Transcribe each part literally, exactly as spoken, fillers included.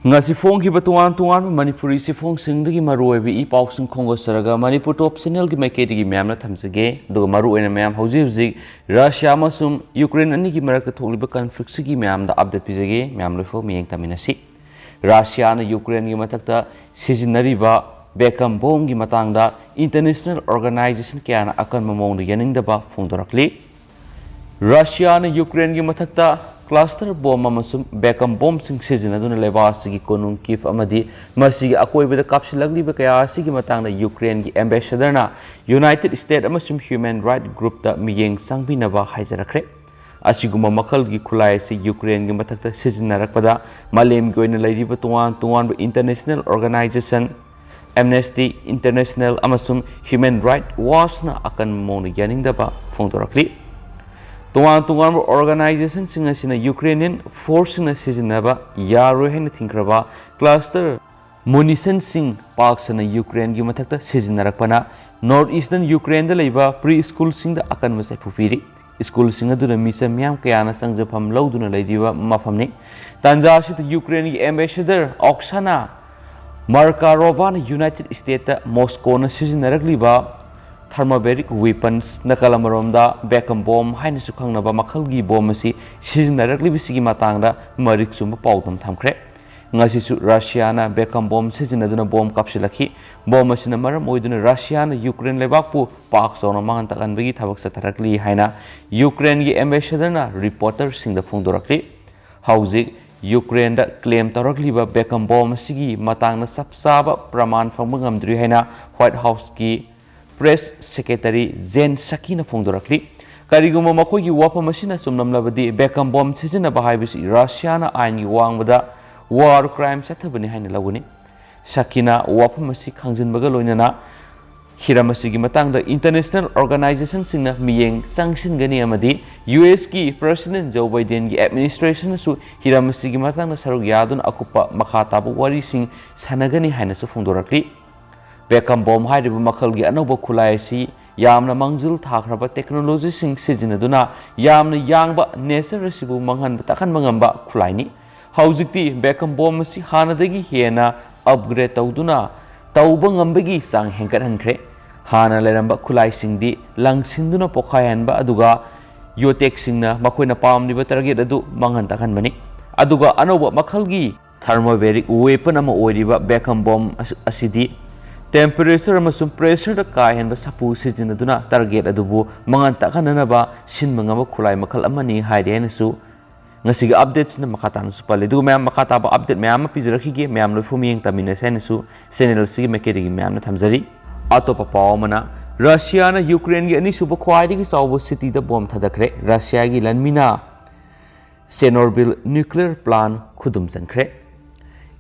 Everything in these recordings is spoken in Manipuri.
ꯉꯁꯤ ꯐꯣꯡꯈꯤꯕ ꯇꯣꯉꯥꯟ ꯇꯣꯉꯥꯟꯕ ꯃꯅꯤꯄꯨꯔꯤ ꯆꯦꯐꯣꯡꯁꯤꯡꯗꯒꯤ ꯃꯔꯨꯑꯣꯏꯕ ꯏ ꯄꯥꯎꯁꯤꯡ ꯈꯣꯝꯒꯠꯆꯔꯒ ꯃꯅꯤꯄꯨꯔ ꯇꯣꯞ ꯆꯦꯅꯦꯜꯒꯤ ꯃꯥꯏꯀꯩꯗꯒꯤ ꯃꯌꯥꯝꯅ ꯊꯝꯖꯒꯦ꯫ ꯑꯗꯨꯒ ꯃꯔꯨꯑꯣꯏꯅ ꯃꯌꯥꯝ ꯍꯧꯖꯤꯛ ꯍꯧꯖꯤꯛ ꯔꯁꯤꯌꯥ ꯑꯃꯁꯨꯡ ꯌꯨꯀ꯭ꯔꯦꯟ ꯑꯅꯤꯒꯤ ꯃꯔꯛꯇ ꯊꯣꯛꯂꯤꯕ ꯀꯟꯐ꯭ꯂꯤꯛꯁꯤꯒꯤ ꯃꯌꯥꯝꯗ ꯑꯞꯗꯦꯠ ꯄꯤꯖꯒꯦ꯫ ꯃꯌꯥꯝ ꯂꯣꯏꯐꯥꯎ ꯃꯤꯠꯌꯦꯡ ꯇꯝꯃꯤꯟꯅꯁꯤ꯫ ꯔꯁꯤꯌꯥꯅ ꯌꯨꯀ꯭ꯔꯦꯟꯒꯤ ꯃꯊꯛꯇ ꯁꯤꯖꯤꯟꯅꯔꯤꯕ ꯕꯦꯀꯝ ꯕꯣꯝꯒꯤ ꯃꯇꯥꯡꯗ ꯏꯟꯇꯔꯅꯦꯁꯅꯦꯜ ꯑꯣꯔꯒꯅꯥꯏꯖꯦꯁꯟ ꯀꯌꯥꯅ ꯑꯀꯟꯕ ꯃꯑꯣꯡꯗ ꯌꯥꯅꯤꯡꯗꯕ ꯐꯣꯡꯗꯣꯔꯛꯂꯤ꯫ ꯔꯁꯤꯌꯥꯅ ꯌꯨꯀ꯭ꯔꯦꯟꯒꯤ ꯃꯊꯛꯇ ꯀ꯭ꯂꯁꯇꯔ ꯕꯣꯝ ꯑꯃꯁꯨꯡ ꯕꯦꯀꯝ ꯕꯣꯝꯁꯤꯡ ꯁꯤꯖꯤꯟꯅꯗꯨꯅ ꯂꯩꯕꯥꯛ ꯑꯁꯤꯒꯤ ꯀꯣꯅꯨꯡ ꯀꯤꯐ ꯑꯃꯗꯤ ꯃꯁꯤꯒꯤ ꯑꯀꯣꯏꯕꯗ ꯀꯥꯞꯁꯤꯜꯂꯛꯂꯤꯕ ꯀꯌꯥ ꯑꯁꯤꯒꯤ ꯃꯇꯥꯡꯗ ꯌꯨꯀ꯭ꯔꯦꯟꯒꯤ ꯑꯦꯝꯕꯦꯁꯦꯗꯔꯅ ꯌꯨꯅꯥꯏꯇꯦꯗ ꯁ꯭ꯇꯦꯠ ꯑꯃꯁꯨꯡ ꯍ꯭ꯌꯨꯃꯦꯟ ꯔꯥꯏꯠ ꯒ꯭ꯔꯨꯞꯇ ꯃꯤꯠꯌꯦꯡ ꯆꯪꯕꯤꯅꯕ ꯍꯥꯏꯖꯔꯛꯈ꯭ꯔꯦ꯫ ꯑꯁꯤꯒꯨꯝꯕ ꯃꯈꯜꯒꯤ ꯈꯨꯠꯂꯥꯏ ꯑꯁꯤ ꯌꯨꯀ꯭ꯔꯦꯟꯒꯤ ꯃꯊꯛꯇ ꯁꯤꯖꯤꯟꯅꯔꯛꯄꯗ ꯃꯥꯂꯦꯝꯒꯤ ꯑꯣꯏꯅ ꯂꯩꯔꯤꯕ ꯇꯣꯉꯥꯟ ꯇꯣꯉꯥꯟꯕ ꯏꯟꯇꯔꯅꯦꯁꯅꯦꯜ ꯑꯣꯔꯒꯅꯥꯏꯖꯦꯁꯟ, ꯑꯦꯝꯅꯦꯁꯇꯤ ꯏꯟꯇꯔꯅꯦꯁꯅꯦꯜ ꯑꯃꯁꯨꯡ ꯍ꯭ꯌꯨꯃꯦꯟ ꯔꯥꯏꯠ ꯋꯥꯆꯅ ꯑꯀꯟꯕ ꯃꯑꯣꯡꯗ ꯌꯥꯅꯤꯡꯗꯕ ꯐꯣꯡꯗꯣꯔꯛꯂꯤ꯫ ꯇꯣꯉꯥꯟ ꯇꯣꯉꯥꯟꯕ ꯑꯣꯔꯒꯅꯥꯏꯖꯦꯁꯟꯁꯤꯡ ꯑꯁꯤꯅ ꯌꯨꯀ꯭ꯔꯦꯅꯤꯌꯟ ꯐꯣꯔꯁꯁꯤꯡꯅ ꯁꯤꯖꯤꯟꯅꯕ ꯌꯥꯔꯣꯏ ꯍꯥꯏꯅ ꯊꯤꯡꯈ꯭ꯔꯕ ꯀ꯭ꯂꯁꯇꯔ ꯃꯨꯅꯤꯁꯟꯁꯤꯡ ꯄꯥꯛ ꯁꯟꯅ ꯌꯨꯀ꯭ꯔꯦꯟꯒꯤ ꯃꯊꯛꯇ ꯁꯤꯖꯤꯟꯅꯔꯛꯄꯅ ꯅꯣꯔꯠ ꯏꯁꯇꯔꯟ ꯌꯨꯀ꯭ꯔꯦꯟꯗ ꯂꯩꯕ ꯄ꯭ꯔꯤ ꯁ꯭ꯀꯨꯜꯁꯤꯡꯗ ꯑꯀꯟꯕ ꯁꯥꯐꯨ ꯄꯤꯔꯤ꯫ ꯁ꯭ꯀꯨꯜꯁꯤꯡ ꯑꯗꯨꯗ ꯃꯤꯆꯝ ꯃꯤꯌꯥꯝ ꯀꯌꯥꯅ ꯆꯪꯖꯐꯝ ꯂꯧꯗꯨꯅ ꯂꯩꯔꯤꯕ ꯃꯐꯝꯅꯤ꯫ ꯇꯥꯟꯖꯥ ꯑꯁꯤꯗ ꯌꯨꯀ꯭ꯔꯦꯟꯒꯤ ꯑꯦꯝꯕꯦꯁꯦꯗꯔ ꯑꯣꯛꯁꯥꯅꯥ ꯃꯥꯔꯀꯥꯔꯣꯚꯥꯅ ꯌꯨꯅꯥꯏꯇꯦꯗ ꯁ꯭ꯇꯦꯠꯇ ꯃꯣꯁꯀꯣꯅ ꯁꯤꯖꯤꯟꯅꯔꯛꯂꯤꯕ ꯊꯔꯃꯣꯕꯦꯔꯤꯛ ꯋꯦꯄꯟꯁ, ꯅꯥꯀꯜ ꯑꯃꯔꯣꯝꯗ ꯕꯦꯀꯝ ꯕꯣꯝ ꯍꯥꯏꯅꯁꯨ ꯈꯪꯅꯕ ꯃꯈꯜꯒꯤ ꯕꯣꯝ ꯑꯁꯤ ꯁꯤꯖꯤꯟꯅꯔꯛꯂꯤꯕꯁꯤꯒꯤ ꯃꯇꯥꯡꯗ ꯃꯔꯤꯛ ꯆꯨꯝꯕ ꯄꯥꯎꯗꯝ ꯊꯝꯈ꯭ꯔꯦ꯫ ꯉꯁꯤꯁꯨ ꯔꯁꯤꯌꯥꯅ ꯕꯦꯀꯝ ꯕꯣꯝ ꯁꯤꯖꯤꯟꯅꯗꯨꯅ ꯕꯣꯝ ꯀꯥꯞꯁꯤꯜꯂꯛꯈꯤ꯫ ꯕꯣꯝ ꯑꯁꯤꯅ ꯃꯔꯝ ꯑꯣꯏꯗꯨꯅ ꯔꯁꯤꯌꯥꯅ ꯌꯨꯀ꯭ꯔꯦꯟ ꯂꯩꯕꯥꯛꯄꯨ ꯄꯥꯛ ꯆꯥꯎꯅ ꯃꯥꯡꯍꯟ ꯇꯥꯛꯍꯟꯕꯒꯤ ꯊꯕꯛ ꯆꯠꯊꯔꯛꯂꯤ ꯍꯥꯏꯅ ꯌꯨꯀ꯭ꯔꯦꯟꯒꯤ ꯑꯦꯝꯕꯦꯁꯦꯗꯔꯅ ꯔꯤꯄꯣꯔꯇꯔꯁꯤꯡꯗ ꯐꯣꯡꯗꯣꯔꯛꯂꯤ꯫ ꯍꯧꯖꯤꯛ ꯌꯨꯀ꯭ꯔꯦꯟꯗ ꯀ꯭ꯂꯦꯝ ꯇꯧꯔꯛꯂꯤꯕ ꯕꯦꯀꯝ ꯕꯣꯝ ꯑꯁꯤꯒꯤ ꯃꯇꯥꯡꯗ ꯆꯞ ꯆꯥꯕ ꯄ꯭ꯔꯃꯥꯟ ꯐꯪꯕ ꯉꯝꯗ꯭ꯔꯤ ꯍꯥꯏꯅ ꯋꯥꯏꯠ ꯍꯥꯎꯁꯀꯤ ꯄ꯭ꯔꯦꯁ ꯁꯦꯀ꯭ꯔꯦꯇꯔꯤ ꯖꯦꯟ ꯁꯀꯤꯅ ꯐꯣꯡꯗꯣꯔꯛꯂꯤ꯫ ꯀꯔꯤꯒꯨꯝꯕ ꯃꯈꯣꯏꯒꯤ ꯋꯥꯐꯝ ꯑꯁꯤꯅ ꯆꯨꯝꯂꯝꯂꯕꯗꯤ, ꯕꯦꯀꯝ ꯕꯣꯝ ꯁꯤꯖꯤꯟꯅꯕ ꯍꯥꯏꯕꯁꯤ ꯔꯁꯤꯌꯥꯅ ꯑꯥꯏꯟꯒꯤ ꯋꯥꯡꯃꯗ ꯋꯥꯔ ꯀ꯭ꯔꯥꯏꯝ ꯆꯠꯊꯕꯅꯤ ꯍꯥꯏꯅ ꯂꯧꯒꯅꯤ꯫ ꯁꯀꯤꯅ ꯋꯥꯐꯝ ꯑꯁꯤ ꯈꯪꯖꯤꯟꯕꯒ ꯂꯣꯏꯅꯅ ꯍꯤꯔꯝ ꯑꯁꯤꯒꯤ ꯃꯇꯥꯡꯗ ꯏꯟꯇꯔꯅꯦꯁꯅꯦꯜ ꯑꯣꯔꯒꯅꯥꯏꯖꯦꯁꯟꯁꯤꯡꯅ ꯃꯤꯠꯌꯦꯡ ꯆꯪꯁꯤꯟꯒꯅꯤ ꯑꯃꯗꯤ ꯌꯨ ꯑꯦꯁꯀꯤ ꯄ꯭ꯔꯦꯁꯤꯗꯦꯟꯠ ꯖꯣ ꯕꯥꯏꯗꯦꯟꯒꯤ ꯑꯦꯗꯃꯤꯅꯤꯁꯇ꯭ꯔꯦꯁꯟꯅꯁꯨ ꯍꯤꯔꯝ ꯑꯁꯤꯒꯤ ꯃꯇꯥꯡꯗ ꯁꯔꯨꯛ ꯌꯥꯗꯨꯅ ꯑꯀꯨꯞꯄ ꯃꯈꯥ ꯇꯥꯕ ꯋꯥꯔꯤꯁꯤꯡ ꯁꯥꯟꯅꯒꯅꯤ ꯍꯥꯏꯅꯁꯨ ꯐꯣꯡꯗꯣꯔꯛꯂꯤ꯫ ꯕꯦꯀꯝ ꯕꯣꯝ ꯍꯥꯏꯔꯤꯕ ꯃꯈꯜꯒꯤ ꯑꯅꯧꯕ ꯈꯨꯠꯂꯥꯏ ꯑꯁꯤ ꯌꯥꯝꯅ ꯃꯥꯡꯖꯤꯜ ꯊꯥꯈ꯭ꯔꯕ ꯇꯦꯛꯅꯣꯂꯣꯖꯤꯁꯤꯡ ꯁꯤꯖꯤꯟꯅꯗꯨꯅ ꯌꯥꯝꯅ ꯌꯥꯡꯕ ꯅꯦꯆꯔ ꯑꯁꯤꯕꯨ ꯃꯥꯡꯍꯟꯕ ꯇꯥꯛꯍꯟꯕ ꯉꯝꯕ ꯈꯨꯠꯂꯥꯏꯅꯤ꯫ ꯍꯧꯖꯤꯛꯇꯤ ꯕꯦꯀꯝ ꯕꯣꯝ ꯑꯁꯤ ꯍꯥꯟꯅꯗꯒꯤ ꯍꯦꯟꯅ ꯑꯞꯒ꯭ꯔꯦꯗ ꯇꯧꯗꯨꯅ ꯇꯧꯕ ꯉꯝꯕꯒꯤ ꯆꯥꯡ ꯍꯦꯟꯒꯠꯍꯟꯈ꯭ꯔꯦ꯫ ꯍꯥꯟꯅ ꯂꯩꯔꯝꯕ ꯈꯨꯠꯂꯥꯏꯁꯤꯡꯗꯤ ꯂꯪꯁꯤꯟꯗꯨꯅ ꯄꯣꯈꯥꯏꯍꯟꯕ, ꯑꯗꯨꯒ ꯌꯣꯇꯦꯛꯁꯤꯡꯅ ꯃꯈꯣꯏꯅ ꯄꯥꯝꯂꯤꯕ ꯇꯥꯔꯒꯦꯠ ꯑꯗꯨ ꯃꯥꯡꯍꯟ ꯇꯥꯛꯍꯟꯕꯅꯤ꯫ ꯑꯗꯨꯒ ꯑꯅꯧꯕ ꯃꯈꯜꯒꯤ ꯊꯔꯃꯣꯕꯦꯔꯤꯛ ꯋꯦꯄꯟ ꯑꯃ ꯑꯣꯏꯔꯤꯕ ꯕꯦꯀꯝ ꯕꯣꯝ ꯑꯁ-, ꯑꯁꯤꯗꯤ ꯇꯦꯝꯄꯔꯦꯆꯔ ꯑꯃꯁꯨꯡ ꯄ꯭ꯔꯦꯁꯔꯗ ꯀꯥ ꯍꯦꯟꯕ ꯁꯥꯐꯨ ꯁꯤꯖꯤꯟꯅꯗꯨꯅ ꯇꯥꯔꯒꯦꯠ ꯑꯗꯨꯕꯨ ꯃꯥꯡꯍꯟ ꯇꯥꯛꯍꯟꯅꯅꯕ ꯁꯤꯟꯕ ꯉꯝꯕ ꯈꯨꯠꯂꯥꯏ ꯃꯈꯜ ꯑꯃꯅꯤ ꯍꯥꯏꯔꯤ ꯍꯥꯏꯅꯁꯨ ꯉꯁꯤꯒꯤ ꯑꯞꯗꯦꯠꯁꯤꯅ ꯃꯈꯥ ꯇꯥꯅꯁꯨ ꯄꯜꯂꯤ꯫ ꯑꯗꯨꯒ ꯃꯌꯥꯝ, ꯃꯈꯥ ꯇꯥꯕ ꯑꯞꯗꯦꯠ ꯃꯌꯥꯝ ꯑꯃ ꯄꯤꯖꯔꯛꯈꯤꯒꯦ, ꯃꯌꯥꯝ ꯂꯣꯏꯐꯨ ꯃꯤꯠꯌꯦꯡ ꯇꯝꯃꯤꯟꯅꯁꯦ ꯍꯥꯏꯅꯁꯨ ꯆꯦꯅꯦꯜ ꯑꯁꯤꯒꯤ ꯃꯥꯏꯀꯩꯗꯒꯤ ꯃꯌꯥꯝꯅ ꯊꯝꯖꯔꯤ꯫ ꯑꯇꯣꯞꯄ ꯄꯥꯎ ꯑꯃꯅ, ꯔꯁꯤꯌꯥꯅ ꯌꯨꯀ꯭ꯔꯦꯟꯒꯤ ꯑꯅꯤꯁꯨꯕ ꯈ꯭ꯋꯥꯏꯗꯒꯤ ꯆꯥꯎꯕ ꯁꯤꯇꯤꯗ ꯕꯣꯝ ꯊꯥꯗꯈ꯭ꯔꯦ꯫ ꯔꯁꯤꯌꯥꯒꯤ ꯂꯥꯟꯃꯤꯅ ꯆꯦꯅꯣꯔꯕꯤꯜ ꯅ꯭ꯌꯨꯀ꯭ꯂꯤꯌꯔ ꯄ꯭ꯂꯥꯟ ꯈꯨꯗꯨꯝ ꯆꯟꯈ꯭ꯔꯦ꯫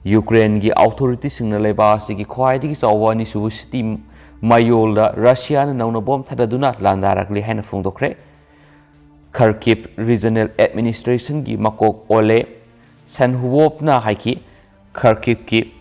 ꯌꯨꯀ꯭ꯔꯦꯟꯒꯤ ꯑꯣꯊꯣꯔꯤꯇꯤꯁꯤꯡꯅ ꯂꯩꯕꯥꯛ ꯑꯁꯤꯒꯤ ꯈ꯭ꯋꯥꯏꯗꯒꯤ ꯆꯥꯎꯕ ꯑꯅꯤꯁꯨꯕ ꯁꯤꯇꯤ ꯃꯥꯌꯣꯜꯗ ꯔꯁꯤꯌꯥꯅ ꯅꯧꯅ ꯕꯣꯝ ꯊꯥꯗꯗꯨꯅ ꯂꯥꯟꯗꯥꯔꯛꯂꯦ ꯍꯥꯏꯅ ꯐꯣꯡꯗꯣꯛꯈ꯭ꯔꯦ꯫ ꯈꯔꯀꯤꯞ ꯔꯤꯖꯅꯦꯜ ꯑꯦꯗꯃꯤꯅꯤꯁꯇ꯭ꯔꯦꯁꯟꯒꯤ ꯃꯀꯣꯛ ꯑꯣꯂꯦ ꯁꯟꯍꯨꯕꯣꯞꯅ ꯍꯥꯏꯈꯤ, ꯈꯔꯀꯤꯞꯀꯤ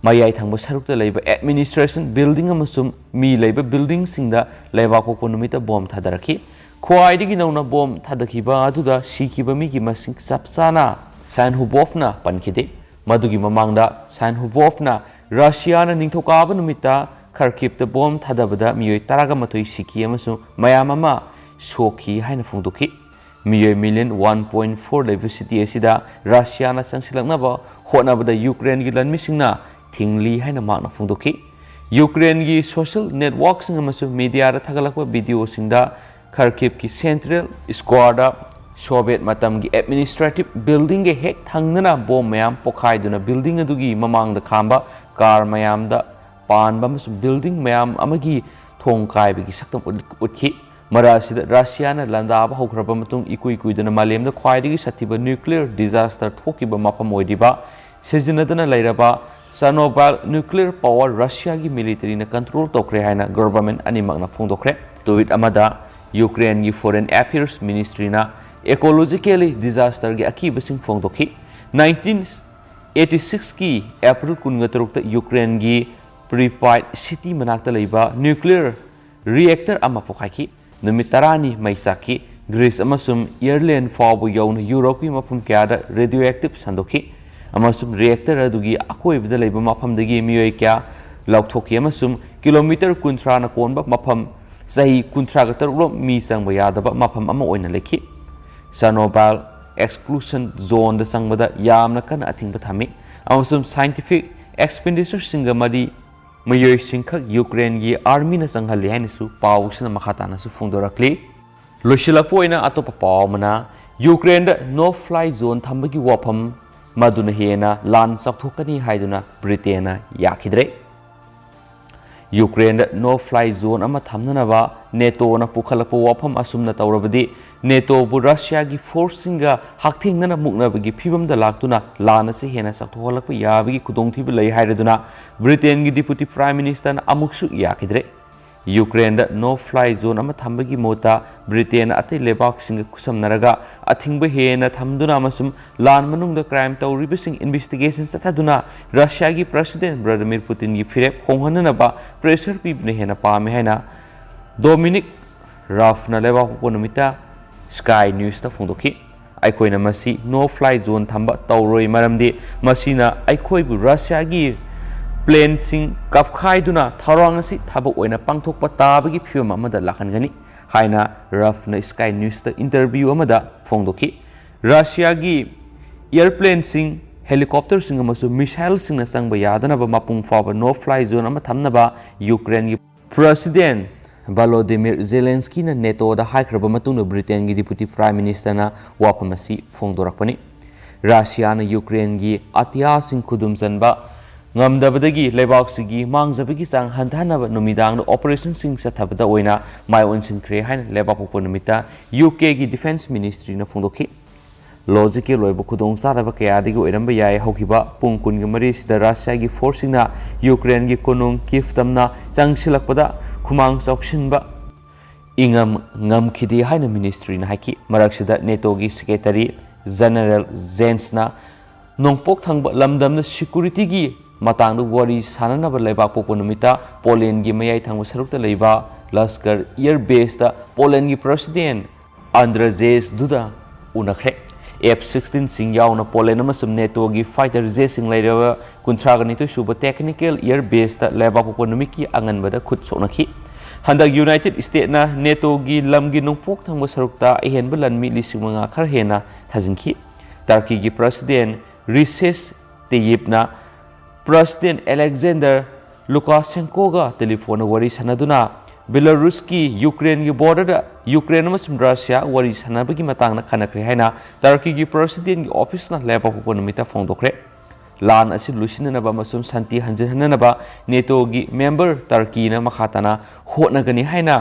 ꯃꯌꯥꯏ ꯊꯪꯕ ꯁꯔꯨꯛꯇ ꯂꯩꯕ ꯑꯦꯗꯃꯤꯅꯤꯁꯇ꯭ꯔꯦꯁꯟ ꯕꯤꯜꯗꯤꯡ ꯑꯃꯁꯨꯡ ꯃꯤ ꯂꯩꯕ ꯕꯤꯜꯗꯤꯡꯁꯤꯡꯗ ꯂꯩꯕꯥꯛꯄꯣꯛꯄ ꯅꯨꯃꯤꯠꯇ ꯕꯣꯝ ꯊꯥꯗꯔꯛꯈꯤ꯫ ꯈ꯭ꯋꯥꯏꯗꯒꯤ ꯅꯧꯅ ꯕꯣꯝ ꯊꯥꯗꯈꯤꯕ ꯑꯗꯨꯗ ꯁꯤꯈꯤꯕ ꯃꯤꯒꯤ ꯃꯁꯤꯡ ꯆꯞ ꯆꯥꯅ ꯁꯥꯟꯍꯨꯕꯣꯐꯅ ꯄꯟꯈꯤꯗꯦ꯫ ꯃꯗꯨꯒꯤ ꯃꯃꯥꯡꯗ ꯁꯥꯟꯍꯨꯕꯣꯐꯅ ꯔꯁꯤꯌꯥꯅ ꯅꯤꯡꯊꯧꯀꯥꯕ ꯅꯨꯃꯤꯠꯇ ꯈꯔꯀꯤꯞꯇ ꯕꯣꯝ ꯊꯥꯗꯕꯗ ꯃꯤꯑꯣꯏ ꯇꯔꯥꯃꯥꯊꯣꯏ ꯁꯤꯈꯤ ꯑꯃꯁꯨꯡ ꯃꯌꯥꯝ ꯑꯃ ꯁꯣꯛꯈꯤ ꯍꯥꯏꯅ ꯐꯣꯡꯗꯣꯛꯈꯤ꯫ ꯃꯤꯑꯣꯏ ꯃꯤꯂꯤꯌꯟ ꯋꯥꯟ ꯄꯣꯏꯟ ꯐꯣꯔ ꯂꯩꯕ ꯁꯤꯇꯤ ꯑꯁꯤꯗ ꯔꯁꯤꯌꯥꯅ ꯆꯪꯁꯤꯜꯂꯛꯅꯕ ꯍꯣꯠꯅꯕꯗ ꯌꯨꯀ꯭ꯔꯦꯟꯒꯤ ꯂꯥꯟꯃꯤꯁꯤꯡꯅ ꯊꯤꯡꯂꯤ ꯍꯥꯏꯅ ꯃꯍꯥꯛꯅ ꯐꯣꯡꯗꯣꯛꯈꯤ꯫ ꯌꯨꯀ꯭ꯔꯦꯟꯒꯤ ꯁꯣꯁꯤꯌꯦꯜ ꯅꯦꯠꯋꯥꯔꯛꯁꯤꯡ ꯑꯃꯁꯨꯡ ꯃꯤꯗꯤꯌꯥꯗ ꯊꯥꯒꯠꯂꯛꯄ ꯚꯤꯗꯤꯑꯣꯁꯤꯡꯗ ꯈꯔꯀꯤꯞꯀꯤ ꯁꯦꯟꯇ꯭ꯔꯦꯜ ꯁ꯭ꯀ꯭ꯋꯥꯔꯗ ꯁꯣꯚꯤꯌꯦꯠ ꯃꯇꯝꯒꯤ ꯑꯦꯗꯃꯤꯅꯤꯁꯇ꯭ꯔꯦꯇꯤꯚ ꯕꯤꯜꯗꯤꯡꯒ ꯍꯦꯛ ꯊꯪꯅꯅ ꯕꯣꯝ ꯃꯌꯥꯝ ꯄꯣꯈꯥꯏꯗꯨꯅ ꯕꯤꯜꯗꯤꯡ ꯑꯗꯨꯒꯤ ꯃꯃꯥꯡꯗ ꯈꯥꯝꯕ ꯀꯥꯔ ꯃꯌꯥꯝꯗ ꯄꯥꯟꯕ ꯑꯃꯁꯨꯡ ꯕꯤꯜꯗꯤꯡ ꯃꯌꯥꯝ ꯑꯃꯒꯤ ꯊꯣꯡ ꯀꯥꯏꯕꯒꯤ ꯁꯛꯇꯝ ꯎꯠ-, ꯎꯠꯈꯤ꯫ ꯃꯔꯛ ꯑꯁꯤꯗ ꯔꯁꯤꯌꯥꯅ ꯂꯥꯟꯗꯥꯕ ꯍꯧꯈ꯭ꯔꯕ ꯃꯇꯨꯡ ꯏꯀꯨꯏ ꯀꯨꯏꯗꯅ ꯃꯥꯂꯦꯝꯗ ꯈ꯭ꯋꯥꯏꯗꯒꯤ ꯁꯥꯊꯤꯕ ꯅ꯭ꯌꯨꯀ꯭ꯂꯤꯌꯔ ꯗꯤꯖꯥꯁꯇꯔ ꯊꯣꯛꯈꯤꯕ ꯃꯐꯝ ꯑꯣꯏꯔꯤꯕ ꯁꯤꯖꯤꯟꯅꯗꯅ ꯂꯩꯔꯕ ꯆꯥꯔꯅꯣꯕꯥꯏꯜ ꯅ꯭ꯌꯨꯀ꯭ꯂꯤꯌꯔ ꯄꯥꯋꯔ ꯔꯁꯤꯌꯥꯒꯤ ꯃꯤꯂꯤꯇꯔꯤꯅ ꯀꯟꯇ꯭ꯔꯣꯜ ꯇꯧꯈ꯭ꯔꯦ ꯍꯥꯏꯅ ꯒꯚꯔꯟꯃꯦꯟꯠ ꯑꯅꯤꯃꯛꯅ ꯐꯣꯡꯗꯣꯛꯈ꯭ꯔꯦ꯫ ꯇ꯭ꯋꯤꯠ ꯑꯃꯗ ꯌꯨꯀ꯭ꯔꯦꯟꯒꯤ ꯐꯣꯔꯦꯟ ꯑꯦꯐꯤꯌꯔꯁ ꯃꯤꯅꯤꯁꯇ꯭ꯔꯤꯅ ꯏꯀꯣꯂꯣꯖꯤꯀꯦꯜꯂꯤ ꯗꯤꯖꯥꯁꯇꯔꯒꯤ ꯑꯀꯤꯕꯁꯤꯡ ꯐꯣꯡꯗꯣꯛꯈꯤ꯫ ꯅꯥꯏꯟꯇꯤꯟ ꯑꯩꯠꯇꯤ ꯁꯤꯛꯁꯀꯤ ꯑꯦꯄ꯭ꯔꯤꯜ ꯀꯨꯟꯒ ꯇꯔꯨꯛꯇ ꯌꯨꯀ꯭ꯔꯦꯟꯒꯤ ꯄ꯭ꯔꯤꯄꯥꯏꯠ ꯁꯤꯇꯤ ꯃꯅꯥꯛꯇ ꯂꯩꯕ ꯅ꯭ꯌꯨꯀ꯭ꯂꯤꯌꯔ ꯔꯤꯑꯦꯛꯇꯔ ꯑꯃ ꯄꯣꯈꯥꯏꯈꯤ꯫ ꯅꯨꯃꯤꯠ ꯇꯔꯥꯅꯤ ꯃꯩ ꯆꯥꯛꯈꯤ꯫ ꯒ꯭ꯔꯤꯁ ꯑꯃꯁꯨꯡ ꯏꯌꯔꯂꯦꯟ ꯐꯥꯎꯕ ꯌꯧꯅ ꯌꯨꯔꯣꯞꯀꯤ ꯃꯐꯝ ꯀꯌꯥꯗ ꯔꯦꯗꯤꯑꯣ ꯑꯦꯛꯇꯤꯚ ꯁꯟꯗꯣꯛꯈꯤ, ꯑꯃꯁꯨꯡ ꯔꯤꯑꯦꯛꯇꯔ ꯑꯗꯨꯒꯤ ꯑꯀꯣꯏꯕꯗ ꯂꯩꯕ ꯃꯐꯝꯗꯒꯤ ꯃꯤꯑꯣꯏ ꯀꯌꯥ ꯂꯧꯊꯣꯛꯈꯤ, ꯑꯃꯁꯨꯡ ꯀꯤꯂꯣꯃꯤꯇꯔ ꯀꯨꯟꯊ꯭ꯔꯥꯅ ꯀꯣꯟꯕ ꯃꯐꯝ, ꯆꯍꯤ ꯀꯨꯟꯊ꯭ꯔꯥꯒ ꯇꯔꯨꯛ ꯔꯣꯝ ꯃꯤ ꯆꯪꯕ ꯌꯥꯗꯕ ꯃꯐꯝ ꯑꯃ ꯑꯣꯏꯅ ꯂꯩꯈꯤ꯫ ꯆꯥꯔꯅꯣꯕꯥꯏꯜ ꯑꯦꯛꯁꯀ꯭ꯂꯨꯁꯟ ꯖꯣꯟꯗ ꯆꯪꯕꯗ ꯌꯥꯝꯅ ꯀꯟꯅ ꯑꯊꯤꯡꯕ ꯊꯝꯃꯤ, ꯑꯃꯁꯨꯡ ꯁꯥꯏꯟꯇꯤꯐꯤꯛ ꯑꯦꯛꯁꯄꯦꯟꯗꯤꯆꯔꯁꯤꯡꯒ ꯃꯔꯤ ꯃꯤꯑꯣꯏꯁꯤꯡꯈꯛ ꯌꯨꯀ꯭ꯔꯦꯟꯒꯤ ꯑꯥꯔꯃꯤꯅ ꯆꯪꯍꯜꯂꯤ ꯍꯥꯏꯅꯁꯨ ꯄꯥꯎꯁꯤꯅ ꯃꯈꯥ ꯇꯥꯅꯁꯨ ꯐꯣꯡꯗꯣꯔꯛꯂꯤ꯫ ꯂꯣꯏꯁꯤꯜꯂꯛꯄ ꯑꯣꯏꯅ ꯑꯇꯣꯞꯄ ꯄꯥꯎ ꯑꯃꯅ, ꯌꯨꯀ꯭ꯔꯦꯟꯗ ꯅꯣ ꯐ꯭ꯂꯥꯏ ꯖꯣꯟ ꯊꯝꯕꯒꯤ ꯋꯥꯐꯝ ꯃꯗꯨꯅ ꯍꯦꯟꯅ ꯂꯥꯟ ꯆꯥꯎꯊꯣꯛꯀꯅꯤ ꯍꯥꯏꯗꯨꯅ ꯕ꯭ꯔꯤꯇꯦꯟꯅ ꯌꯥꯈꯤꯗ꯭ꯔꯦ꯫ ꯌꯨꯀ꯭ꯔꯦꯟꯗ ꯅꯣ ꯐ꯭ꯂꯥꯏ ꯖꯣꯟ ꯑꯃ ꯊꯝꯅꯅꯕ ꯅꯦꯇꯣꯅ ꯄꯨꯈꯠꯂꯛꯄ ꯋꯥꯐꯝ ꯑꯁꯨꯝꯅ ꯇꯧꯔꯕꯗꯤ, ꯅꯦꯇꯣꯕꯨ ꯔꯁꯤꯌꯥꯒꯤ ꯐꯣꯔꯁꯁꯤꯡꯒ ꯍꯛꯊꯦꯡꯅꯅ ꯃꯨꯛꯅꯕꯒꯤ ꯐꯤꯕꯝꯗ ꯂꯥꯛꯇꯨꯅ ꯂꯥꯟ ꯑꯁꯤ ꯍꯦꯟꯅ ꯆꯥꯎꯊꯣꯛꯍꯜꯂꯛꯄ ꯌꯥꯕꯒꯤ ꯈꯨꯗꯣꯡꯊꯤꯕ ꯂꯩ ꯍꯥꯏꯔꯗꯨꯅ ꯕ꯭ꯔꯤꯇꯦꯟꯒꯤ ꯗꯤꯄꯨꯇꯤ ꯄ꯭ꯔꯥꯏꯝ ꯃꯤꯅꯤꯁꯇꯔꯅ ꯑꯃꯨꯛꯁꯨ ꯌꯥꯈꯤꯗ꯭ꯔꯦ꯫ ꯌꯨꯀ꯭ꯔꯦꯟꯗ ꯅꯣ ꯐ꯭ꯂꯥꯏ ꯖꯣꯟ ꯑꯃ ꯊꯝꯕꯒꯤ ꯃꯍꯨꯠꯇ ꯕ꯭ꯔꯤꯇꯦꯟꯅ ꯑꯇꯩ ꯂꯩꯕꯥꯛꯁꯤꯡꯒ ꯈꯨꯠꯁꯝꯅꯔꯒ ꯑꯊꯤꯡꯕ ꯍꯦꯟꯅ ꯊꯝꯗꯨꯅ ꯑꯃꯁꯨꯡ ꯂꯥꯟ ꯃꯅꯨꯡꯗ ꯀ꯭ꯔꯥꯏꯝ ꯇꯧꯔꯤꯕꯁꯤꯡ ꯏꯟꯚꯦꯁꯇꯤꯒꯦꯁꯟ ꯆꯠꯊꯗꯨꯅ ꯔꯁꯤꯌꯥꯒꯤ ꯄ꯭ꯔꯁꯤꯗꯦꯟ ꯚ꯭ꯂꯥꯗꯤꯃꯤꯔ ꯄꯨꯇꯤꯟꯒꯤ ꯐꯤꯔꯦꯞ ꯍꯣꯡꯍꯟꯅꯅꯕ ꯄ꯭ꯔꯦꯁꯔ ꯄꯤꯕꯅ ꯍꯦꯟꯅ ꯄꯥꯝꯃꯤ ꯍꯥꯏꯅ ꯗꯣꯃꯤꯅꯤꯛ ꯔꯥꯐꯅ ꯂꯩꯕꯥꯛꯄꯣꯛꯄ ꯅꯨꯃꯤꯠꯇ ꯁ꯭ꯀꯥꯏ ꯅ꯭ꯌꯨꯁꯇ ꯐꯣꯡꯗꯣꯛꯈꯤ꯫ ꯑꯩꯈꯣꯏꯅ ꯃꯁꯤ ꯅꯣ ꯐ꯭ꯂꯥꯏ ꯖꯣꯟ ꯊꯝꯕ ꯇꯧꯔꯣꯏ, ꯃꯔꯝꯗꯤ ꯃꯁꯤꯅ ꯑꯩꯈꯣꯏꯕꯨ ꯔꯁꯤꯌꯥꯒꯤ ꯄ꯭ꯂꯦꯟꯁꯤꯡ ꯀꯥꯞꯈꯥꯏꯗꯨꯅ ꯊꯧꯔꯥꯡ ꯑꯁꯤ ꯊꯕꯛ ꯑꯣꯏꯅ ꯄꯥꯡꯊꯣꯛꯄ ꯇꯥꯕꯒꯤ ꯐꯤꯕꯝ ꯑꯃꯗ ꯂꯥꯛꯍꯟꯒꯅꯤ ꯍꯥꯏꯅ ꯔꯥꯐꯅ ꯁ꯭ꯀꯥꯏ ꯅ꯭ꯌꯨꯁꯇ ꯏꯟꯇꯔꯚ꯭ꯌꯨ ꯑꯃꯗ ꯐꯣꯡꯗꯣꯛꯈꯤ꯫ ꯔꯁꯤꯌꯥꯒꯤ ꯑꯦꯌꯔꯄ꯭ꯂꯦꯟꯁꯤꯡ, ꯍꯦꯂꯤꯀꯣꯞꯇꯔꯁꯤꯡ ꯑꯃꯁꯨꯡ ꯃꯤꯁꯥꯏꯜꯁꯤꯡꯅ ꯆꯪꯕ ꯌꯥꯗꯅꯕ ꯃꯄꯨꯡ ꯐꯥꯕ ꯅꯣ ꯐ꯭ꯂꯥꯏ ꯖꯣꯟ ꯑꯃ ꯊꯝꯅꯕ ꯌꯨꯀ꯭ꯔꯦꯟꯒꯤ ꯄ꯭ꯔꯁꯤꯗꯦꯟ ꯚꯣꯂꯣꯗꯤꯃꯤꯔ ꯖꯦꯂꯦꯟꯁꯀꯤꯅ ꯅꯦꯇꯣꯗ ꯍꯥꯏꯈ꯭ꯔꯕ ꯃꯇꯨꯡꯗ ꯕ꯭ꯔꯤꯇꯦꯟꯒꯤ ꯗꯤꯄꯨꯇꯤ ꯄ꯭ꯔꯥꯏꯝ ꯃꯤꯅꯤꯁꯇꯔꯅ ꯋꯥꯐꯝ ꯑꯁꯤ ꯐꯣꯡꯗꯣꯔꯛꯄꯅꯤ꯫ ꯔꯁꯤꯌꯥꯅ ꯌꯨꯀ꯭ꯔꯦꯟꯒꯤ ꯑꯇꯤꯌꯥꯁꯤꯡ ꯈꯨꯗꯨꯝ ꯆꯟꯕ ꯉꯝꯗꯕꯗꯒꯤ ꯂꯩꯕꯥꯛꯁꯤꯒꯤ ꯃꯥꯡꯖꯕꯒꯤ ꯆꯥꯡ ꯍꯟꯊꯍꯟꯅꯕ ꯅꯨꯃꯤꯗꯥꯡꯗ ꯑꯣꯄꯔꯦꯁꯟꯁꯤꯡ ꯆꯠꯊꯕꯗ ꯑꯣꯏꯅ ꯃꯥꯏ ꯑꯣꯟꯁꯤꯟꯈ꯭ꯔꯦ ꯍꯥꯏꯅ ꯂꯩꯕꯥꯛꯄꯣꯛꯄ ꯅꯨꯃꯤꯠꯇ ꯌꯨ ꯀꯦꯒꯤ ꯗꯤꯐꯦꯟꯁ ꯃꯤꯅꯤꯁꯇ꯭ꯔꯤꯅ ꯐꯣꯡꯗꯣꯛꯈꯤ꯫ ꯂꯣꯖꯤꯀꯦꯜ ꯑꯣꯏꯕ ꯈꯨꯗꯣꯡꯆꯥꯗꯕ ꯀꯌꯥꯗꯒꯤ ꯑꯣꯏꯔꯝꯕ ꯌꯥꯏ꯫ ꯍꯧꯈꯤꯕ ꯄꯨꯡ ꯀꯨꯟꯒ ꯃꯔꯤꯁꯤꯗ ꯔꯁꯤꯌꯥꯒꯤ ꯐꯣꯔꯁꯁꯤꯡꯅ ꯌꯨꯀ꯭ꯔꯦꯟꯒꯤ ꯀꯣꯅꯨꯡ ꯀꯤꯐ ꯇꯝꯅ ꯆꯪꯁꯤꯜꯂꯛꯄꯗ ꯈꯨꯃꯥꯡ ꯆꯥꯎꯁꯤꯟꯕ ꯏꯉꯝ ꯉꯝꯈꯤꯗꯦ ꯍꯥꯏꯅ ꯃꯤꯅꯤꯁꯇ꯭ꯔꯤꯅ ꯍꯥꯏꯈꯤ꯫ ꯃꯔꯛꯁꯤꯗ ꯅꯦꯇꯣꯒꯤ ꯁꯦꯀ꯭ꯔꯦꯇꯔꯤ ꯖꯦꯅꯔꯦꯜ ꯖꯦꯟꯁꯅ ꯅꯣꯡꯄꯣꯛ ꯊꯪꯕ ꯂꯝꯗꯝꯗ ꯁꯦꯀ꯭ꯌꯨꯔꯤꯇꯤꯒꯤ ꯃꯇꯥꯡꯗ ꯋꯥꯔꯤ ꯁꯥꯅꯅꯕ ꯂꯩꯕꯥꯛ ꯄꯣꯛꯄ ꯅꯨꯃꯤꯠꯇ ꯄꯣꯂꯦꯟꯒꯤ ꯃꯌꯥꯏ ꯊꯪꯕ ꯁꯔꯨꯛꯇ ꯂꯩꯕ Lashkar air best ꯄꯣꯂꯦꯟꯒꯤ president ꯑꯟꯗ꯭ꯔꯖꯦꯁ ꯗꯨꯗꯥ ꯎꯅꯈ꯭ꯔꯦ꯫ F ꯁꯤꯛꯁꯇꯤꯟꯁꯤꯡ ꯌꯥꯎꯅ ꯄꯣꯂꯦꯟ ꯑꯃꯁꯨꯡ ꯅꯦꯇꯣꯒꯤ ꯐꯥꯏꯇꯔ ꯖꯦꯠꯁꯤꯡ ꯂꯩꯔꯕ ꯀꯨꯟꯊ꯭ꯔꯥꯒ ꯅꯤꯊꯣꯏ ꯁꯨꯕ ꯇꯦꯛꯅꯤꯀꯦꯜ ꯑꯦꯌꯔ ꯕꯦꯁꯇ ꯂꯩꯕꯥꯛꯄꯣꯛꯄ ꯅꯨꯃꯤꯠꯀꯤ ꯑꯉꯟꯕꯗ ꯈꯨꯠ ꯁꯣꯛꯅꯈꯤ꯫ ꯍꯟꯗꯛ ꯌꯨꯅꯥꯏꯇꯦꯗ ꯁ꯭ꯇꯦꯠꯅ ꯅꯦꯇꯣꯒꯤ ꯂꯝꯒꯤ ꯅꯣꯡꯄꯣꯛ ꯊꯪꯕ ꯁꯔꯨꯛꯇ ꯑꯍꯦꯟꯕ ꯂꯥꯟꯃꯤ ꯂꯤꯁꯤꯡ ꯃꯉꯥ ꯈꯔ ꯍꯦꯟꯅ ꯊꯥꯖꯤꯟꯈꯤ꯫ ꯇꯔꯀꯤꯒꯤ ꯄ꯭ꯔꯁꯤꯗꯦꯟ ꯔꯤꯁꯦꯁ ꯇꯦꯌꯤꯞꯅ ꯄ꯭ꯔꯁꯤꯗꯦꯟ ꯑꯂꯦꯛꯖꯦꯟꯗꯔ ꯂꯨꯀꯥꯁꯦꯟꯀꯣꯒ ꯇꯦꯂꯤꯐꯣꯟꯗ ꯋꯥꯔꯤ ꯁꯥꯟꯅꯗꯨꯅ ꯕꯦꯂꯥꯔꯨꯁꯀꯤ ꯌꯨꯀ꯭ꯔꯦꯟꯒꯤ ꯕꯣꯔꯗꯔꯗ ꯌꯨꯀ꯭ꯔꯦꯟ ꯑꯃꯁꯨꯡ ꯔꯁꯤꯌꯥ ꯋꯥꯔꯤ ꯁꯥꯟꯅꯕꯒꯤ ꯃꯇꯥꯡꯗ ꯈꯟꯅꯈ꯭ꯔꯦ ꯍꯥꯏꯅ ꯇꯔꯀꯤꯒꯤ ꯄ꯭ꯔꯁꯤꯗꯦꯟꯒꯤ ꯑꯣꯐꯤꯁꯅ ꯂꯩꯕꯥꯛꯄꯣꯛꯄ ꯅꯨꯃꯤꯠꯇ ꯐꯣꯡꯗꯣꯛꯈ꯭ꯔꯦ꯫ ꯂꯥꯟ ꯑꯁꯤ ꯂꯣꯏꯁꯤꯟꯅꯅꯕ ꯑꯃꯁꯨꯡ ꯁꯥꯟꯇꯤ ꯍꯟꯖꯤꯟꯍꯟꯅꯅꯕ ꯅꯦꯇꯣꯒꯤ ꯃꯦꯝꯕꯔ ꯇꯔꯀꯤꯅ ꯃꯈꯥ ꯇꯥꯅ ꯍꯣꯠꯅꯒꯅꯤ ꯍꯥꯏꯅ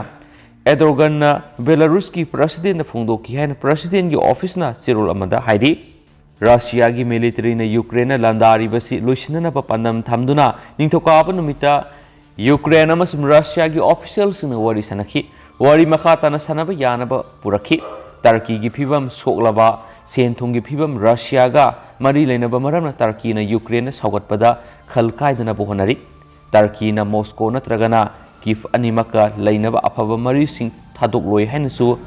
ꯑꯦꯗꯣꯔꯒꯟꯅ ꯕꯦꯂꯥꯔꯨꯁꯀꯤ ꯄ꯭ꯔꯁꯤꯗꯦꯟꯗ ꯐꯣꯡꯗꯣꯛꯈꯤ ꯍꯥꯏꯅ ꯄ꯭ꯔꯁꯤꯗꯦꯟꯒꯤ ꯑꯣꯐꯤꯁꯅ ꯆꯦꯔꯣꯜ ꯑꯃꯗ ꯍꯥꯏꯔꯤ꯫ ꯔꯁꯤꯌꯥꯒꯤ ꯃꯤꯂꯤꯇꯔꯤꯅ ꯌꯨꯀ꯭ꯔꯦꯟꯅ ꯂꯥꯟꯗꯥꯔꯤꯕꯁꯤ ꯂꯣꯏꯁꯤꯟꯅꯅꯕ ꯄꯥꯟꯗꯝ ꯊꯝꯗꯨꯅ ꯅꯤꯡꯊꯧꯀꯥꯕ ꯅꯨꯃꯤꯠꯇ ꯌꯨꯀ꯭ꯔꯦꯟ ꯑꯃꯁꯨꯡ ꯔꯁꯤꯌꯥꯒꯤ ꯑꯣꯐꯤꯁꯤꯌꯦꯜꯁꯤꯡꯅ ꯋꯥꯔꯤ ꯁꯥꯟꯅꯈꯤ꯫ ꯋꯥꯔꯤ ꯃꯈꯥ ꯇꯥꯅ ꯁꯥꯟꯅꯕ ꯌꯥꯅꯕ ꯄꯨꯔꯛꯈꯤ꯫ ꯇꯔꯀꯤꯒꯤ ꯐꯤꯚꯝ ꯁꯣꯛꯂꯕ, ꯁꯦꯟ ꯊꯨꯝꯒꯤ ꯐꯤꯚꯝ ꯔꯁꯤꯌꯥꯒ ꯃꯔꯤ ꯂꯩꯅꯕ ꯃꯔꯝꯅ ꯇꯔꯀꯤꯅ ꯌꯨꯀ꯭ꯔꯦꯟꯅ ꯁꯧꯒꯠꯄꯗ ꯈꯜ ꯀꯥꯏꯗꯅꯕ ꯍꯣꯠꯅꯔꯤ꯫ ꯇꯔꯀꯤꯅ ꯃꯣꯁꯀꯣ ꯅꯠꯇ꯭ꯔꯒꯅ ꯀꯤꯐ ꯑꯅꯤꯃꯛꯀ ꯂꯩꯅꯕ ꯑꯐꯕ ꯃꯔꯤꯁꯤꯡ ꯊꯥꯗꯣꯛꯂꯣꯏ ꯍꯥꯏꯅꯁꯨ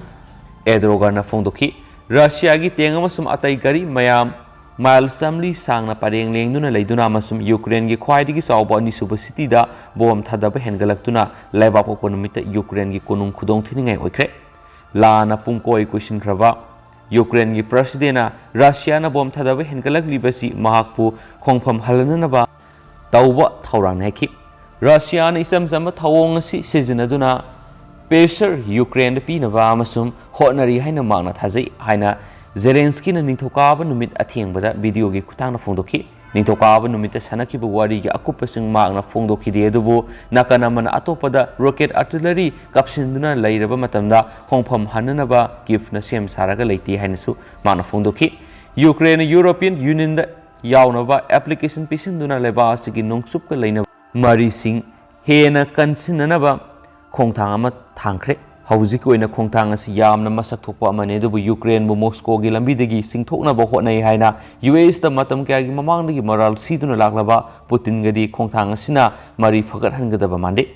ꯑꯦꯗꯣꯔꯒꯟꯅ ꯐꯣꯡꯗꯣꯛꯈꯤ꯫ ꯔꯁꯤꯌꯥꯒꯤ ꯇꯦꯡ ꯑꯃꯁꯨꯡ ꯑꯇꯩ ꯒꯥꯔꯤ ꯃꯌꯥꯝ ꯃꯥꯏꯜ ꯆꯥꯃꯔꯤ ꯁꯥꯡꯅ ꯄꯔꯦꯡ ꯂꯦꯡꯗꯨꯅ ꯂꯩꯗꯨꯅ ꯑꯃꯁꯨꯡ ꯌꯨꯀ꯭ꯔꯦꯟꯒꯤ ꯈ꯭ꯋꯥꯏꯗꯒꯤ ꯆꯥꯎꯕ ꯑꯅꯤꯁꯨꯕ ꯁꯤꯇꯤꯗ ꯕꯣꯝ ꯊꯥꯗꯕ ꯍꯦꯟꯒꯠꯂꯛꯇꯨꯅ ꯂꯩꯕꯥꯛꯄꯣꯛꯄ ꯅꯨꯃꯤꯠꯇ ꯌꯨꯀ꯭ꯔꯦꯟꯒꯤ ꯀꯣꯅꯨꯡ ꯈꯨꯗꯣꯡ ꯊꯤꯅꯤꯡꯉꯥꯏ ꯑꯣꯏꯈ꯭ꯔꯦ꯫ ꯂꯥꯟꯅ ꯄꯨꯡꯀꯣꯏ ꯀꯣꯏꯁꯤꯟꯈ꯭ꯔꯕ ꯌꯨꯀ꯭ꯔꯦꯟꯒꯤ ꯄ꯭ꯔꯁꯤꯗꯦꯟꯅ ꯔꯁꯤꯌꯥꯅ ꯕꯣꯝ ꯊꯥꯗꯕ ꯍꯦꯟꯒꯠꯂꯛꯂꯤꯕꯁꯤ ꯃꯍꯥꯛꯄꯨ ꯈꯣꯡꯐꯝ ꯍꯜꯍꯟꯅꯅꯕ ꯇꯧꯕ ꯊꯧꯔꯥꯡꯅꯤ ꯍꯥꯏꯈꯤ꯫ ꯔꯁꯤꯌꯥꯅ ꯏꯆꯝ ꯆꯝꯕ ꯊꯧꯑꯣꯡ ꯑꯁꯤ ꯁꯤꯖꯤꯟꯅꯗꯨꯅ ꯄ꯭ꯔꯦꯁꯔ ꯌꯨꯀ꯭ꯔꯦꯟꯗ ꯄꯤꯅꯕ ꯑꯃꯁꯨꯡ ꯍꯣꯠꯅꯔꯤ ꯍꯥꯏꯅ ꯃꯍꯥꯛꯅ ꯊꯥꯖꯩ ꯍꯥꯏꯅ ꯖꯦꯂꯦꯟꯁꯀꯤꯅ ꯅꯤꯡꯊꯧꯀꯥꯕ ꯅꯨꯃꯤꯠ ꯑꯊꯦꯡꯕꯗ ꯚꯤꯗꯤꯑꯣꯒꯤ ꯈꯨꯠꯊꯥꯡꯗ ꯐꯣꯡꯗꯣꯛꯈꯤ꯫ ꯅꯤꯡꯊꯧꯀꯥꯕ ꯅꯨꯃꯤꯠꯇ ꯁꯥꯟꯅꯈꯤꯕ ꯋꯥꯔꯤꯒꯤ ꯑꯀꯨꯞꯄꯁꯤꯡ ꯃꯍꯥꯛꯅ ꯐꯣꯡꯗꯣꯛꯈꯤꯗꯦ, ꯑꯗꯨꯕꯨ ꯅꯥꯀꯟ ꯑꯃꯅ ꯑꯇꯣꯞꯄꯗ ꯔꯣꯀꯦꯠ ꯑꯥꯔꯇꯤꯂꯔꯤ ꯀꯥꯞꯁꯤꯟꯗꯨꯅ ꯂꯩꯔꯕ ꯃꯇꯝꯗ ꯈꯣꯡꯐꯝ ꯍꯟꯅꯅꯕ ꯀꯤꯐꯅ ꯁꯦꯝ ꯁꯥꯔꯒ ꯂꯩꯇꯦ ꯍꯥꯏꯅꯁꯨ ꯃꯍꯥꯛꯅ ꯐꯣꯡꯗꯣꯛꯈꯤ꯫ ꯌꯨꯀ꯭ꯔꯦꯟꯅ ꯌꯨꯔꯣꯄꯤꯌꯟ ꯌꯨꯅꯤꯌꯟꯗ ꯌꯥꯎꯅꯕ ꯑꯦꯄ꯭ꯂꯤꯀꯦꯁꯟ ꯄꯤꯁꯤꯟꯗꯨꯅ ꯂꯩꯕꯥꯛ ꯑꯁꯤꯒꯤ ꯅꯣꯡꯆꯨꯞꯀ ꯂꯩꯅꯕ ꯃꯔꯤꯁꯤꯡ ꯍꯦꯟꯅ ꯀꯟꯁꯤꯟꯅꯅꯕ ꯈꯣꯡꯊꯥꯡ ꯑꯃ ꯊꯥꯡꯈ꯭ꯔꯦ꯫ ꯍꯧꯖꯤꯛꯀꯤ ꯑꯣꯏꯅ ꯈꯣꯡꯊꯥꯡ ꯑꯁꯤ ꯌꯥꯝꯅ ꯃꯁꯛ ꯊꯣꯛꯄ ꯑꯃꯅꯤ, ꯑꯗꯨꯕꯨ ꯌꯨꯀ꯭ꯔꯦꯟꯕꯨ ꯃꯣꯁꯀꯣꯒꯤ ꯂꯝꯕꯤꯗꯒꯤ ꯆꯤꯡꯊꯣꯛꯅꯕ ꯍꯣꯠꯅꯩ ꯍꯥꯏꯅ ꯌꯨ ꯑꯦꯁꯇ ꯃꯇꯝ ꯀꯌꯥꯒꯤ ꯃꯃꯥꯡꯗꯒꯤ ꯃꯔꯥꯜ ꯁꯤꯗꯨꯅ ꯂꯥꯛꯂꯕ ꯄꯨꯇꯤꯟꯒꯗꯤ ꯈꯣꯡꯊꯥꯡ ꯑꯁꯤꯅ ꯃꯔꯤ ꯐꯒꯠꯍꯟꯒꯗꯕ ꯃꯥꯟꯗꯦ꯫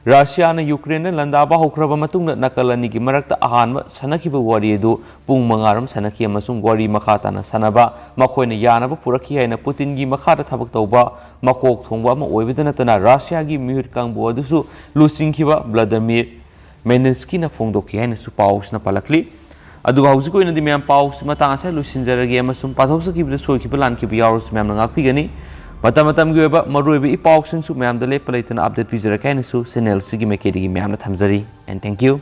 ꯔꯁꯤꯌꯥꯅ ꯌꯨꯀ꯭ꯔꯦꯟꯗ ꯂꯥꯟꯗꯥꯕ ꯍꯧꯈ꯭ꯔꯕ ꯃꯇꯨꯡꯗ ꯅꯥꯀꯜ ꯑꯅꯤꯒꯤ ꯃꯔꯛꯇ ꯑꯍꯥꯟꯕ ꯁꯥꯟꯅꯈꯤꯕ ꯋꯥꯔꯤ ꯑꯗꯨ ꯄꯨꯡ ꯃꯉꯥꯔꯣꯝ ꯁꯥꯟꯅꯈꯤ ꯑꯃꯁꯨꯡ ꯋꯥꯔꯤ ꯃꯈꯥ ꯇꯥꯅ ꯁꯥꯟꯅꯕ ꯃꯈꯣꯏꯅ ꯌꯥꯅꯕ ꯄꯨꯔꯛꯈꯤ ꯍꯥꯏꯅ ꯄꯨꯇꯤꯟꯒꯤ ꯃꯈꯥꯗ ꯊꯕꯛ ꯇꯧꯕ ꯃꯀꯣꯛ ꯊꯣꯡꯕ ꯑꯃ ꯑꯣꯏꯕꯗ ꯅꯠꯇꯅ ꯔꯁꯤꯌꯥꯒꯤ ꯃꯤꯍꯨꯠ ꯀꯥꯡꯕꯨ ꯑꯗꯨꯁꯨ ꯂꯨꯆꯤꯡꯈꯤꯕ ꯚ꯭ꯂꯥꯗꯤꯃꯤꯔ ꯃꯦꯅꯤꯟꯁꯀꯤꯅ ꯐꯣꯡꯗꯣꯛꯈꯤ ꯍꯥꯏꯅꯁꯨ ꯄꯥꯎꯁꯤꯅ ꯄꯜꯂꯛꯂꯤ꯫ ꯑꯗꯨꯒ ꯍꯧꯖꯤꯛ ꯑꯣꯏꯅꯗꯤ ꯃꯌꯥꯝ ꯄꯥꯎꯁꯤ ꯃꯇꯥꯡ ꯑꯁꯤꯗ ꯂꯣꯏꯁꯤꯟꯖꯔꯒꯦ ꯑꯃꯁꯨꯡ ꯄꯥꯊꯣꯛꯆꯈꯤꯕꯗ ꯁꯣꯏꯈꯤꯕ ꯂꯥꯟꯈꯤꯕ ꯌꯥꯎꯔꯁꯨ ꯃꯌꯥꯝꯅ ꯉꯥꯛꯄꯤꯒꯅꯤ꯫ ꯃꯇꯝ ꯃꯇꯝꯒꯤ ꯑꯣꯏꯕ ꯃꯔꯨꯑꯣꯏꯕ ꯏ ꯄꯥꯎꯁꯤꯡꯁꯨ ꯃꯌꯥꯝꯗ ꯂꯦꯞꯄ ꯂꯩꯇꯅ ꯑꯞꯗꯦꯠ ꯄꯤꯖꯔꯛꯀꯦ ꯍꯥꯏꯅꯁꯨ ꯆꯦꯅꯦꯜ ꯑꯁꯤꯒꯤ ꯃꯥꯏꯀꯩꯗꯒꯤ ꯃꯌꯥꯝꯅ ꯊꯝꯖꯔꯤ꯫ And thank you.